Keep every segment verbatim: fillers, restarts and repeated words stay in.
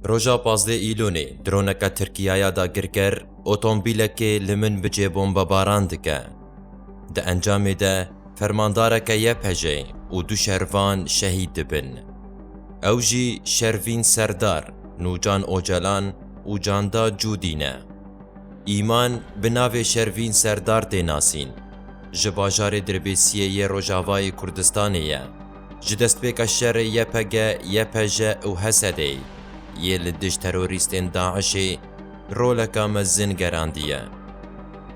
Roja pazdeh Îlonê droneke Tirkiyaya dagirker otomobîlekê li Minbicê bombebaran dike. Di encamê de fermandareke Y P G û du şervan şehîd dibin. Ew jî Şervîn Serdar, Nûcan Ocalan û Canda Cûdî ne. Îman bi navê Şervîn Serdar tê nasîn. Ji bajarê Dirbêsiyê yê Rojavayê Kurdistanê ye. Ji destpêka şerê Y P G, Y P J û H S D'ê yê li dij terorîstên DAIŞê roleka mezin gerandiye.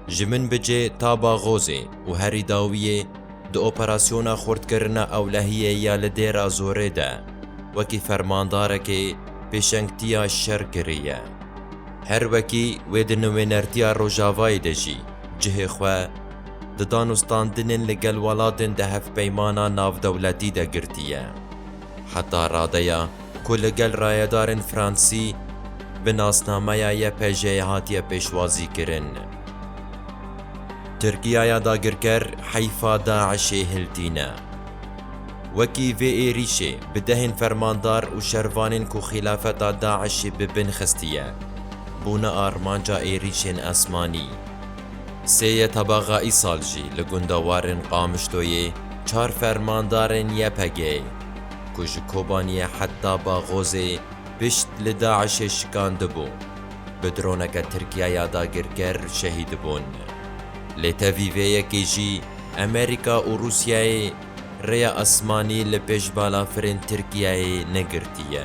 Ji Minbicê ta Baxozê û herî dawiyê di operasyona xurtkirina ewlehiyê ya li Dêra Zorê de wekî fermandarekê pêşengtiya şer kiriye. Her wekî wê di nûnertiya Rojavayê de jî cihê xwe di danûstandinên li gel welatên di hevpeymana navdewletî de girtiye. Heta radeya ku li gel rayedarên Fransî bi nasnameya Y P J'ê hatiye pêşwazîkirin. Tirkiyaya dagirker heyfa DAIŞê hiltîne. Wekî vê êrîşê bi dehên fermandar û şervanên ku xîlafeta DAIŞê bi bin xistiye, bûne armanca êrîşên esmanî. Sê Tebaxa îsal jî li gundewarên Qamişloyê çar fermandarên Y P G'ê ku ji Kobaniyê heta Baxozê pişt li DAIŞê şikandibû, bi droneke Tirkiyaya dagirker şehîd bûn. Lê tevî vê yekê jî Amerîka û Rûsyayê rêya esmanî li pêş balafirên Tirkiyeyê negirtiye.